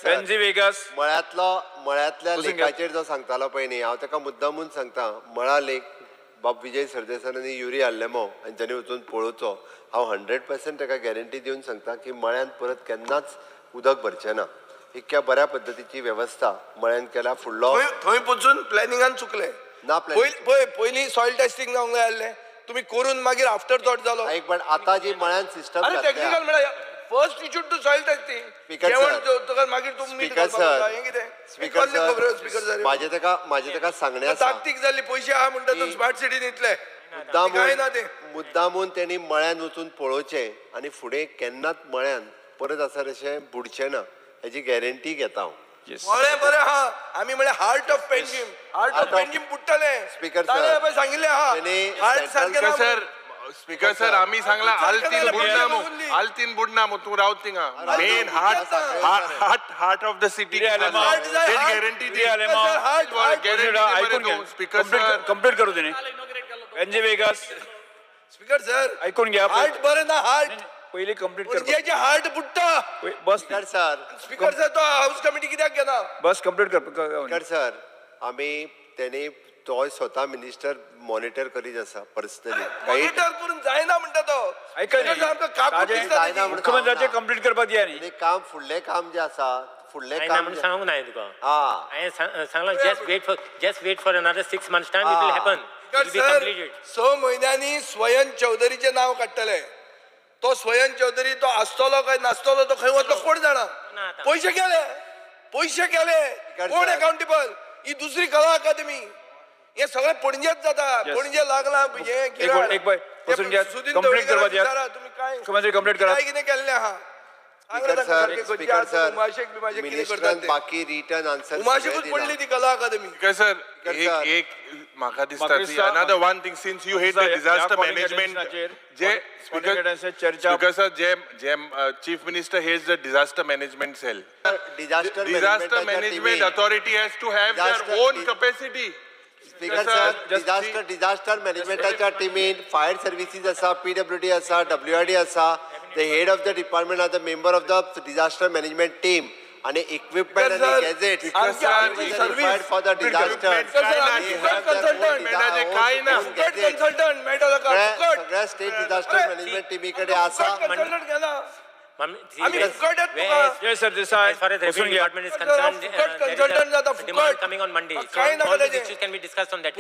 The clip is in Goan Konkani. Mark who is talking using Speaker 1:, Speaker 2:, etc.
Speaker 1: वेन्झी वेगास
Speaker 2: मळ्यांतलो मळ्यांतल्या लेकाचेर जो सांगतालो पळय न्ही, हांव ताका मुद्दामून सांगता, मळा लेक बाब विजय सरदेसाय आनी युरी आल्लेमो हांच्यांनी वचून पळोवचो. हांव 100% ताका गॅरंटी दिवन सांगता की मळ्यांत परत केन्नाच उदक भरचें ना. इतक्या बऱ्या पद्दतीची वेवस्था मळ्यान केल्या. फुडलो
Speaker 3: थंय पसून प्लॅनिंगान चुकले
Speaker 2: ना.
Speaker 3: पळय पयलीं सॉयल टेस्टिंग जावंक जाय आसलें, तुमी करून मागीर आफ्टर थॉट जालो.
Speaker 2: एक पण आतां जी मळ्यान सिस्टम
Speaker 3: टेक्निकल म्हळ्यार first you should do soil testing. जेवण मागीर तूं मीठ घालपाक हें कितें?
Speaker 2: स्पीकर सर, म्हाजें ताका सांगणें आसा,
Speaker 3: ताकतीक जाल्ली पयशे आहा म्हणटा तूं स्मार्ट सिटीन इतले
Speaker 2: मुद्दामून तेणी मळ्यान वचून पळोवचें आनी फुडें केन्नाच मळ्यान परत आसा तशें बुडचें ना हेजी गॅरंटी घेता हांव.
Speaker 3: मळें बरें आहा, आमी म्हळ्यार heart of Panjim, heart of Panjim बुडटलें.
Speaker 2: Speaker sir
Speaker 3: सांगिल्लें आहा हार्ट सारकें.
Speaker 4: सर स्पीकर सर आमी सांगला आल्तीन बुडना मु, आल्तीन बुडना मु, तूं रावत थिंगा. Main heart heart of the city guarantee the. Guarantee speaker sir
Speaker 1: complete करू दे. वेन्झी वेगास
Speaker 3: स्पीकर सर
Speaker 1: ऐकून घ्या.
Speaker 3: हार्ट बरें ना, हार्ट
Speaker 1: पयलीं कंप्लीट कर.
Speaker 3: पणजेचें हार्ट बुडटा.
Speaker 1: बस
Speaker 2: स्पीकर सर,
Speaker 3: स्पीकर सर तो हाऊस कमिटी कित्याक घेना?
Speaker 1: बस कंप्लीट कर.
Speaker 2: स्पीकर सर आमी तेणी तोय स्वता मिनिस्टर मॉनिटर करीत आसा पर्सनली.
Speaker 3: मॉनिटर करून जायना म्हणटा तो.
Speaker 1: मुख्यमंत्र्याचें कंप्लीट करपाक दिया न्ही
Speaker 2: काम. फुडलें काम जें आसा, फुडलें काम
Speaker 5: म्हणून सांगूंक ना तुका. हांवें सांगलां just wait for another 6 months time, it will happen.
Speaker 3: 6 म्हयन्यांनी स्वयं चौधरीचें नांव काडटले. तो स्वयं चौधरी तो आसतलो काय नासतलो, तो खंय वतलो कोण जाणा. पयशे गेले, पयशे गेले, कोण अकाउंटेबल? ही दुसरी कला अकादमी, हे सगळें पणजेच जाता. पणजे लागला हें कितें केल्लें आहा.
Speaker 2: स्पीकर सर मिनिस्टरान बाकी रिटर्न आन्सर
Speaker 3: उमाशेकूच पडली ती कला अकादमी.
Speaker 4: स्पीकर सर एक म्हाका दिसता another one thing, since you head the disaster management, J speaker sir J J chief minister heads the disaster management cell, disaster management authority has to have their own capacity.
Speaker 2: Speaker sir disaster disaster मॅनेजमेंटाच्या टिमीन fire services आसा, PWD आसा, WRD आसा. The head of the department are the member of the disaster management team आणि इक्विपमेंट आनी gadgets required for the disaster. सगळ्या स्टेट डिझास्टर मॅनेजमेंट टिमी कडेन आसा.
Speaker 1: Yes, sir.
Speaker 5: As far as revenue department is concerned, there is a demand coming on Monday. So all these issues can be discussed on that.